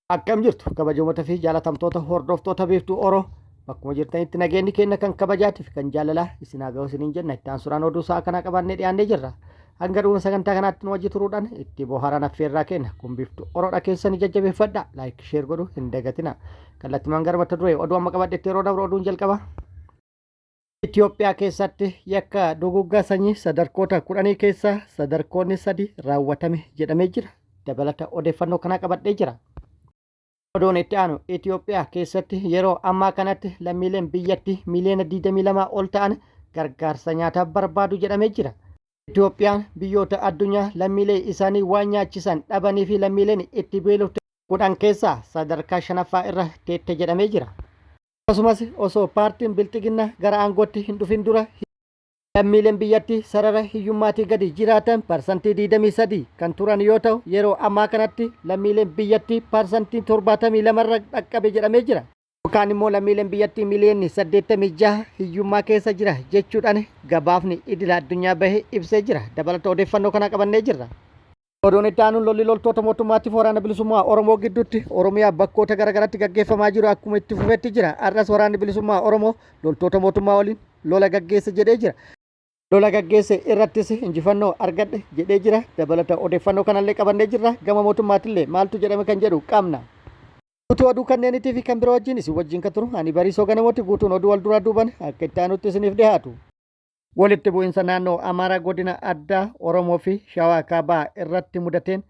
Akkam jirtu kabajamoota fi jaalatamtoota hordoftoota Biiftuu Oro, bakkuma jirtanitti nageenyi keenya kan kabajaatiif kan jaalalaa isin haa ga'u isiniin jenna. Itti aansuudhaan oduu sa'a kanaa qabannee dhiyaannee jirra. Hanga dhuma sagantaa kanaatti nu wajji turuudhaan itti bohaaraan affeerraa keenya kun Biiftuu Oroodha. Keessanii jajjabeeffadha, like, share godhu hin dagatina. Kallattimaan gara mata duree oduu amma qabadhetti yeroo dabru, oduun jalqaba. Itoophiyaa keessatti yakka duguggaa sanyii sadarkoota 10 keessaa sadarkoonni sadi raawwatame jedhamee jira. Dabalata odeeffannoo kanaa qabadhee jira. Oduun itti aanu, Itoophiyaa keessatti yeroo ammaa kanatti lammiileen biyyattii miiliyoona 22 ol ta'an gargaarsa nyaataa barbaadu jedhamee jira. Itoophiyaan biyyoota addunyaa lammiilee isaanii waan nyaachisan dhabanii fi lammiileen itti beelofte 10 keessaa sadarkaa shanaffaa irra teette jedhamee jira. Akkasumas osoo paartiin Bilxiginnaa gara aangootti hin dhufin dura lammiileen biyyattii sarara hiyyummaatii gadi jiraatan parsantii 23 kan turan yoo ta'u, yeroo ammaa kanatti lammiileen biyyattii parsantii 72 irra dhaqqabe jedhamee jira. Yookaan immoo lammiileen biyyattii miliyoonni 86 hiyyummaa keessa jira jechuudhaan gabaafni idila addunyaa bahe ibsee jira. Dabalata odeeffannoo kana qabannee jirra. Oduun itti aanuun, lolli loltoota mootummaatiif Waraana Bilisummaa Oromoo gidduutti Oromiyaa bakkoota garaagaraatti gaggeeffamaa jiru akkuma itti fufetti jira. Har'as Waraanni Bilisummaa Oromoo loltoota mootummaa waliin lola gaggeesse jedhee jira. Lola gaggeesse irrattis injifannoo argadhe jedhee jira. Dabalata odeeffannoo kanallee qabannee jirra. Gama mootummaatillee maaltu jedhame kan jedhu qabna. Guutuu oduu kanneenitii fi kan biroo wajjin isin wajjin kan turu ani Bariisoo Ganamooti. Guutuun oduu wal duraa duuban akka itti aanutti isiniif dhiyaatu. Walitti bu'insa naannoo Amaaraa godina addaa Oromoo fi Shawaa Kaabaa irratti mudateen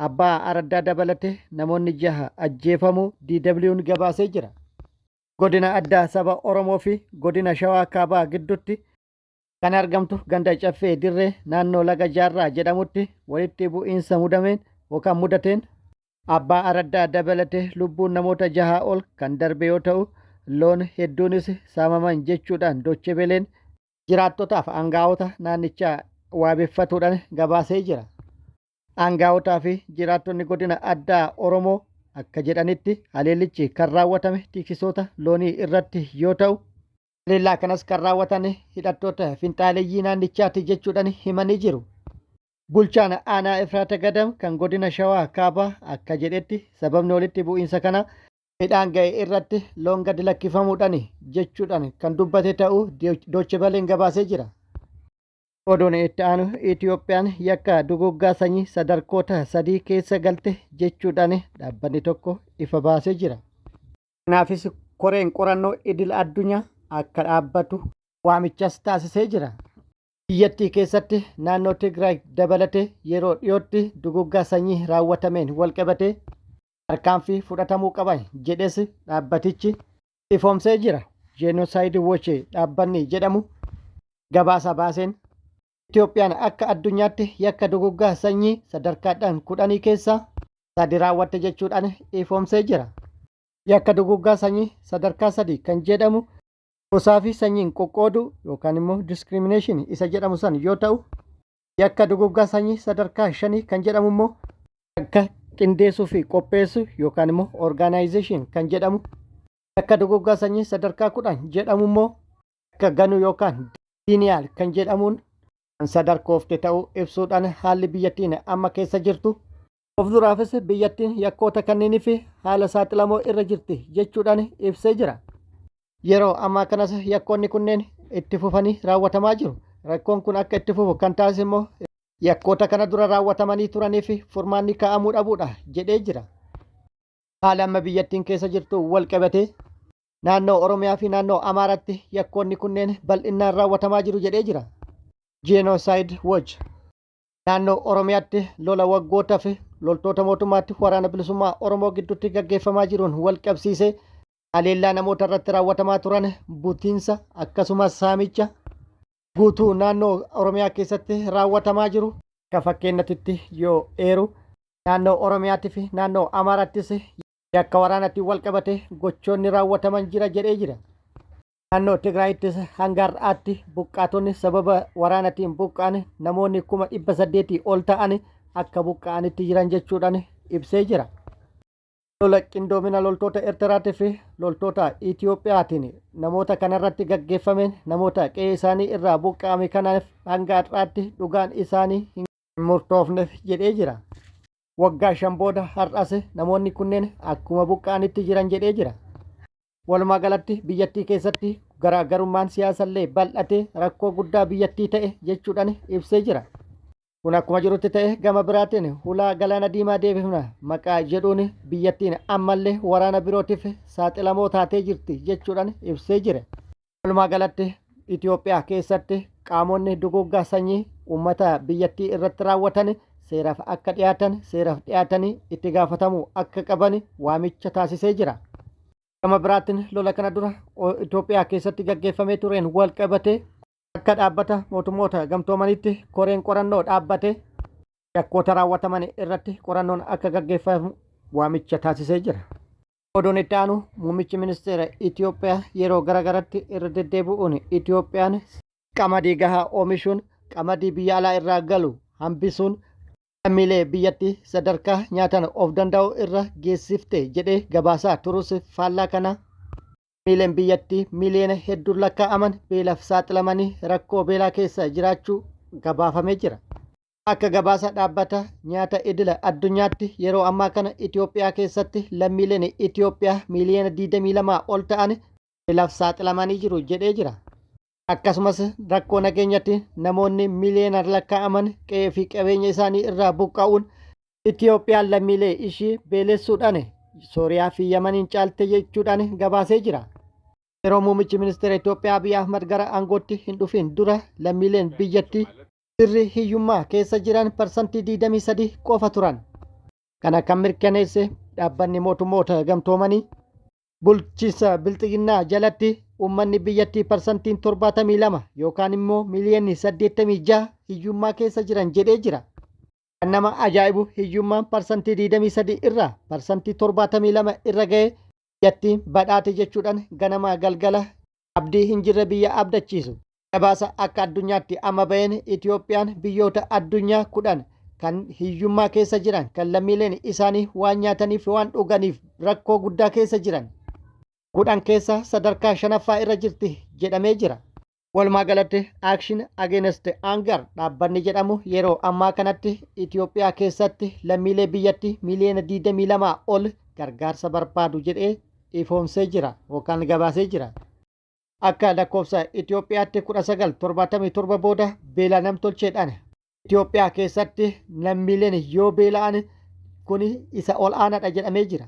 abbaa araddaa dabalatee namoonni jaha ajjeefamuu DW'n gabaasee jira. Godina addaa saba Oromoo fi godina Shawaa Kaabaa gidduutti kan argamtu ganda Caffee Dirree naannoo Laga Jaarraa jedhamutti walitti bu'iinsa mudameen yookaan mudateen abbaa araddaa dabalatee lubbuun namoota jahaa ol kan darbe yoo ta'u, loon hedduunis saamaman jechuudhaan Deutsche Welleen jiraattotaaf aangaa'ota naannichaa waabeffatuudhaan gabaasee jira. Aangaa'otaa fi jiraattonni godina addaa Oromoo akka jedhanitti, haleellichi kan raawwatame tiksisoota loonii irratti yoo ta'u, haleellaa kanas kan raawwatan hidhattoota finxaaleyyii naannichaati jechuudhaan himanii jiru. Bulchaan aanaa Efraata Gadam kan godina Shawaa Kaabaa akka jedhetti, sababni walitti bu'iinsa kanaa midhaan ga'e irratti loon gadi lakkifamuudhani jechuudhaan kan dubbate ta'uu Deutsche Welleen gabaasee jira. Oduun itti aanu, Itoophiyaan yakka duguggaa sanyii sadarkoota sadii keessa galte jechuudhaan dhaabbanni tokko ifa baasee jira. Kanaafis koreen qorannoo idil addunyaa akka dhaabbatu waamichas taasisee jira. Biyyattii keessatti naannoo Tigraay dabalatee yeroo dhiyootti duguggaa sanyii raawwatameen walqabatee tarkaanfii fudhatamuu qaba jedhes dhaabbatichi ifoomsee jira. Genocide Watch dhaabbanni jedhamu gabaasa baaseen Itoophiyaan akka addunyaatti yakka duguggaa sanyii sadarkaadhaan 10 keessaa sadi raawwatte jechuudhaan ifoomsee jira. Yakka duguggaa sanyii sadarkaa sadii kan jedhamu gosaa fi sanyiin qoqqooduu yookaan immoo discrimination isa jedhamu san yoo ta'u, yakka duguggaa sanyii sadarkaa shanii kan jedhamu immoo yakka qindeessuu fi qopheessuu yookaan immoo organization kan jedhamu, yakka duguggaa sanyii sadarkaa 10 jedhamu immoo yakka ganuu yookaan denial kan jedhamuun kan sadarkoofte ta'uu ibsuudhaan, haalli biyyattiin amma keessa jirtu of duraafis biyyattiin yakkoota kanneenii fi haala saaxilamoo irra jirti jechuudhaan ibsee jira. Yeroo ammaa kanas yakkoonni kunneen itti fufanii raawwatamaa jiru. Rakkoon kun akka itti fufu kan taasise immoo yakkoota kana dura raawwatamanii turanii fi furmaanni kaa'amuu dhabuudha jedhee jira. Haala amma biyyattiin keessa jirtu wal qabatee naannoo Oromiyaa fi naannoo Amaaraatti yakkoonni kunneen bal'innaan raawwatamaa jiru jedhee jira. Genocide Watch naannoo Oromiyaatti lola waggootaa fi loltoota mootummaatti Waraana Bilisummaa Oromoo gidduutti gaggeeffamaa jiruun wal qabsiisee haleellaa namoota irratti raawwatamaa turan, butiinsa akkasumas saamicha guutuu naannoo Oromiyaa keessatti raawwatamaa jiru akka fakkeenyatti yoo eeru, naannoo Oromiyaatii fi naannoo Amaaraattis yakka waraanaatiin wal qabate gochoonni raawwataman jira jedhee jira. Naannoo Tigraayittis hanga har'aatti buqqaatonni sababa waraanaatiin buqqa'an namoonni 800,000 ol ta'an akka buqqa'anitti jiran jechuudhaan ibsee jira. Lola qindoomina loltoota Eertiraatii fi loltoota Itiyoophiyaatiin namoota kanarratti gaggeeffameen namoota qe'ee isaanii irraa buqqa'ame kanaaf hanga har'aatti dhugaan isaanii hin murtoofneef jedhee jira. Waggaa 5 booda har'as namoonni kunneen akkuma buqqa'anitti jiran jedhee jira. Walumaa galatti biyyattii keessatti garaa garummaan siyaasallee bal'atee rakkoo guddaa biyyattii ta'e jechuudhaan ibsee jira. Kun akkuma jirutti ta'e gama biraatiin hulaa galaana diimaa deebifna maqaa jedhuun biyyattiin ammallee waraana birootiif saaxilamoo taatee jirti jechuudhaan ibsee jira. Walumaa galatti Itoophiyaa keessatti qaamonni duguuggaa sanyii uummata biyyattii irratti raawwatan seeraaf akka dhiyaatan seeraaf dhiyaatanii itti gaafatamuu akka qaban waamicha taasisee jira. Gama biraatiin lola kana dura Itoophiyaa keessatti gaggeeffamee tureen wal qabatee Akka dhaabbata mootummoota gamtoomaniitti koreen qorannoo dhaabbate yakkoota raawwataman irratti qorannoon akka gaggeeffamu waamicha taasisee jira. Oduun itti aanu muummichi ministeera Itoophiyaa yeroo garagaratti irra deddeebi'uun Itoophiyaan qamadii gahaa oomishuun qamadii biyya alaa irraa galu hambisuun lammiilee biyyattii sadarkaa nyaatan of danda'uu irra geessifte jedhee gabaasaa turus faallaa kana Lammiileen biyyattii miiliyoona hedduun lakkaa'aman beelaaf saaxilamanii rakkoo beelaa keessa jiraachuu gabaafamee jira. Akka gabaasa dhaabbata nyaata idila addunyaatti yeroo ammaa kana Itoophiyaa keessatti lammiileen Itoophiyaa miiliyoona 22 ol ta'an beelaaf saaxilamanii jiru jedhee jira. Akkasumas rakkoo nageenyatti namoonni miiliyoonaan lakkaa'aman qe'ee fi qabeenya isaanii irraa buqqa'uun Itiyoophiyaan lammiilee ishii beelessuudhaan Sooriyaa fi Yamaniin caalte jechuudhaan gabaasee jira. Yeroo muummichi ministeera Itoophiyaa Abiy Ahmad gara aangootti hin dhufin dura lammiileen biyyattii sirri hiyyummaa keessa jiran parsantii 23 qofa turan. Kana kan mirkaneesse dhaabbanni mootummoota gamtoomanii bulchiinsa bilxiginnaa jalatti uummanni biyyattii parsantiin 72 yookaan immoo miiliyoonni 86 hiyyummaa keessa jiran jedhee jira. Kan nama ajaa'ibu hiyyummaan parsantii 23 irraa parsantii 72 irra ga'e biyyattiin badhaate jechuudhaan ganamaa galgala abdii hin jirre biyya abdachiisu. Gabaasa akka addunyaatti amma ba'een Itoophiyaan biyyoota addunyaa 10 kan hiyyummaa keessa jiran kan lammiileen isaanii waan nyaataniif waan dhuganiif rakkoo guddaa keessa jiran 10 keessa sadarkaa shanaffaa irra jirti jedhamee jira. Walumaa galatti Action Against Hunger dhaabbanni jedhamu yeroo ammaa kanatti Itoophiyaa keessatti lammiilee biyyattii miiliyoona 22 ol gargaarsa barbaadu jedhee ifoomsee jira yookaan gabaasee jira. Akka lakkoofsa Itoophiyaatti 1977 booda beela namtolcheedhaan Itoophiyaa keessatti lammiileen yoo beela'an kun isa ol aanaadha jedhamee jira.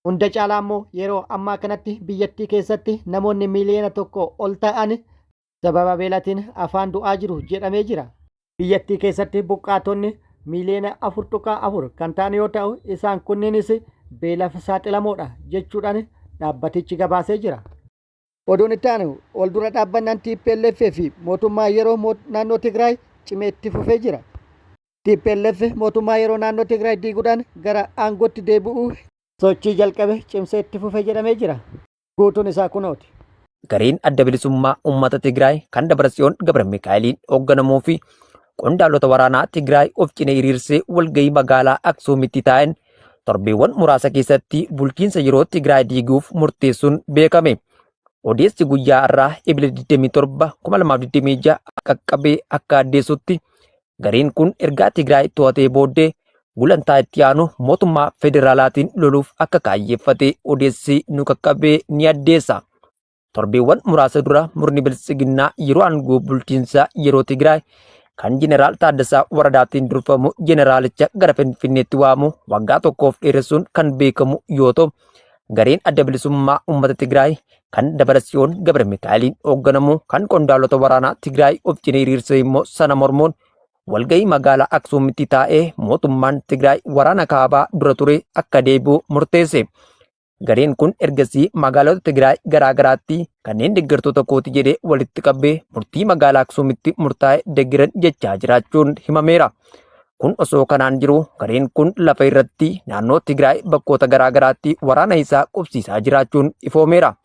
Hunda caalaa immoo yeroo ammaa kanatti biyyattii keessatti namoonni miiliyoona tokko ol ta'an sababa beelatiin afaan du'aa jiru jedhamee jira. Biyyattii keessatti buqqaatonni miiliyoona 4.4 kan ta'an yoo ta'u isaan kunniinis beelaaf saaxilamoodha jechuudhaan dhaabbatichi gabaasee jira. Oduun itti aanu wal dura dhaabbannaan tplf fi mootummaa yeroo naannoo Tigraay cimee itti fufee jira. Tplf mootummaa yeroo naannoo Tigraay diiguudhaan gara aangootti deebi'uu sochii jalqabe cimsee itti fufe jedhamee jira. Guutuun isaa kunooti. Gareen Adda Bilisummaa Uummata Tigraay kan Dabratsiyoon Gabramikaa'eliin hoogganamuu fi qondaalota waraanaa Tigraay of cina hiriirsee walgahii magaalaa Aksuumitti taa'een torbeewwan muraasa keessatti bulchiinsa yeroo Tigraay diiguuf murteessuun beekame. Odeessi guyyaa har'aa Ebila 27 2026 qaqqabee akka addeessutti Gareen kun ergaa Tigraay to'atee booddee gulantaa itti aanu mootummaa federaalaatiin loluuf akka kaayyeeffate odeessi nu qaqqabe ni addeessa. Torbeewwan muraasa dura murni biltsiginnaa yeroo aangoo bulchiinsa yeroo Tigraay kan Jeneraal Taaddasaa Waradaatiin durfamu jeneraalicha gara Finfinneetti waamu waggaa tokkoof dheeressuun kan beekamu yoo ta'u, gareen adda bilisummaa uummata Tigraay kan Dabratsiyoon Gabra Mikaa'eliin hoogganamu kan qondaalota waraanaa Tigraay of cina hiriirse immoo sana mormuun walgahii magaalaa Aksuumitti taa'ee mootummaan Tigraay waraana kaabaa dura ture akka deebi'u murteesse. Gareen kun ergasii magaalota Tigraay garaa garaatti kanneen deeggartoota kooti jedhee walitti qabee murtii magaalaa Aksuumitti murtaa'e deeggaran jechaa jiraachuun himameera. Kun osoo kanaan jiru gareen kun lafa irratti naannoo Tigraay bakkoota garaa garaatti waraana isaa qubsiisaa jiraachuun ifoomeera.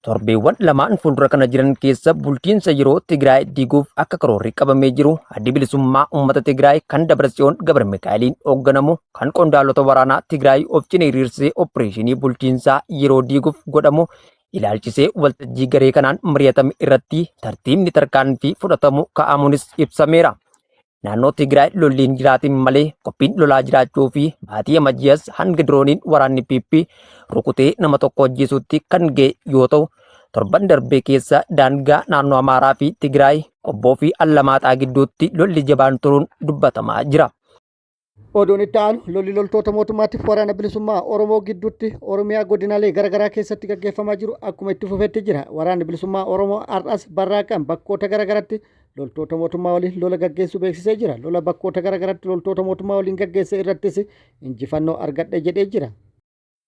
Torbeewwan lamaan fuuldura kana jiran keessa bulchiinsa yeroo Tigraay diiguuf akka karoorri qabamee jiru addi bilisummaa uummata Tigraay kan Dabratsiyoon Gabra Mikaa'eliin hoogganamu kan qondaalota waraanaa Tigraay of cina hiriirsee oppireeshinii bulchiinsaa yeroo diiguuf godhamu ilaalchisee waltajjii garee kanaan mari'atame irratti tartiibni tarkaanfii fudhatamu kaa'amuunis ibsameera. Naannoo Tigraay lolli hin jiraatin malee qophiin lolaa jiraachuu fi baatii Amajjii as hanga dirooniin waraanni PP rukutee nama tokko ajjeesuutti kan ga'e yoo ta'u, torban darbee keessa daangaa naannoo Amaaraa fi Tigraay Qobboo fi Allamaaxaa gidduutti lolli jabaan turuun dubbatamaa jira. Oduun itti aanu lolli loltoota mootummaatiif waraana bilisummaa Oromoo gidduutti Oromiyaa godinaalee garaagaraa keessatti gaggeeffamaa jiru akkuma itti fufetti jira. Waraanni bilisummaa Oromoo har'as barraaqan bakkoota garaagaraatti loltoota mootummaa waliin lola gaggeessuu beeksisee jira. Lola bakkoota garaagaraatti loltoota mootummaa waliin gaggeesse irrattis injifannoo argadhe jedhee jira.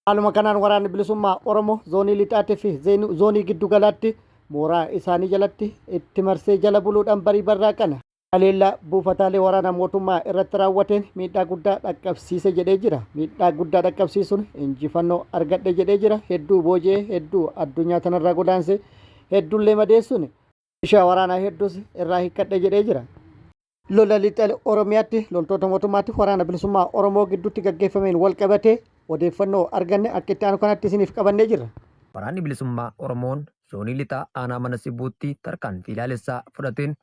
Haaluma kanaan waraanni bilisummaa Oromoo zoonii lixaatii fi zoonii giddugalaatti mooraa isaanii jalatti itti marsee jala buluudhaan barii barraaqan. Haleellaa buufataalee waraanaa mootummaa irratti raawwateen miidhaa guddaa dhaqqabsiise jedhee jira. Miidhaa guddaa dhaqqabsiisuun injifannoo argadhe jedhee jira. Hedduu booji'ee, hedduu addunyaa tanarraa godaanse, hedduullee madeessuun meeshaa waraanaa hedduus irraa hiikkadhe jedhee jira. Lola lixa Oromiyaatti loltoota mootummaatti waraana bilisummaa Oromoo gidduutti gaggeeffameen wal qabatee odeeffannoo arganne akka itti aanu kanatti isiniif qabannee jirra. Waraanni Bilisummaa Oromoon Zoonii Lixaa Aanaa Mana Sibuutti tarkaanfii laalessaa fudhateen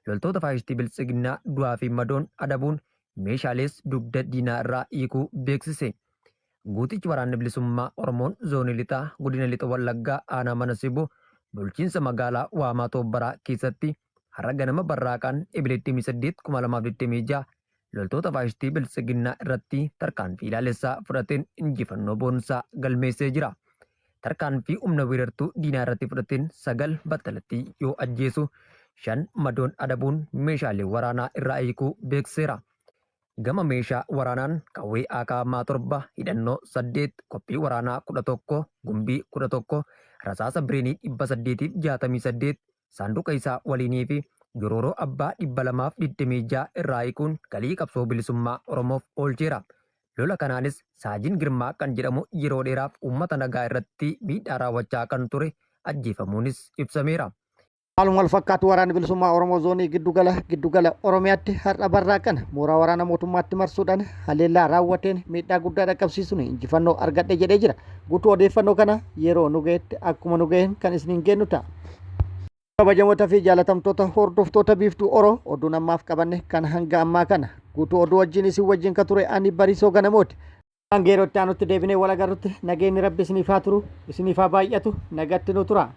loltoota faashistii Biltsiginnaa du'aa fi madoon adabuun meeshaalees dugda diinaa irraa hiikuu beeksise. Guutichi Waraanni Bilisummaa Oromoon Zoonii Lixaa Godina Lixa Wallaggaa Aanaa Mana Sibuu bulchiinsa magaalaa Waamaa Toobbaraa keessatti har'a ganama barraaqaan Ebla 28, 2026 loltoota faashistii Biltsiginnaa irratti tarkaanfii laalessaa fudhateen injifannoo boonsaa galmeessee jira. Tarkaanfii humna weerartuu diinaa irratti fudhateen 9 battalatti yoo ajjeesu, 5 madoon adabuun meeshaalee waraanaa irraa hiikuu beeksiseera. Gama meeshaa waraanaan qawwee AKM 7, hidhannoo 8, qophii waraanaa 11, gumbii 11, rasaasa bireenii 868, saanduqa isaa waliinii fi jorooroo abbaa 226 irraa hiikuun galii qabsoo bilisummaa Oromoof oolcheera. Lola kanaanis Saajin Girmaa kan jedhamu yeroo dheeraaf uummata nagaa irratti miidhaa raawwachaa kan ture ajjeefamuunis ibsameera. Haaluma wal fakkaatu Waraanni Bilisummaa Oromoo Zoonii Giddugala Giddugala Oromiyaatti har'a barraaqan mooraa waraana mootummaatti marsuudhaan haleellaa raawwateen miidhaa guddaa dhaqqabsiisuun injifannoo argadhe jedhee jira. Guutuu odeeffannoo kana yeroo nu gahetti akkuma nu gaheen kan isiniin geennu ta'a. Kabajamoota fi jaalatamtoota hordoftoota Biiftuu Oro oduun ammaaf qabanne kan hanga ammaa kana. Guutuu oduu wajjin isin wajjin ka ture ani Bariisoo Ganamooti. Hanga yeroo itti aanutti deebinee wal agarrutti nageenyi Rabbi isiniif haa turu, isiniif haa baay'atu, nagatti nu tura.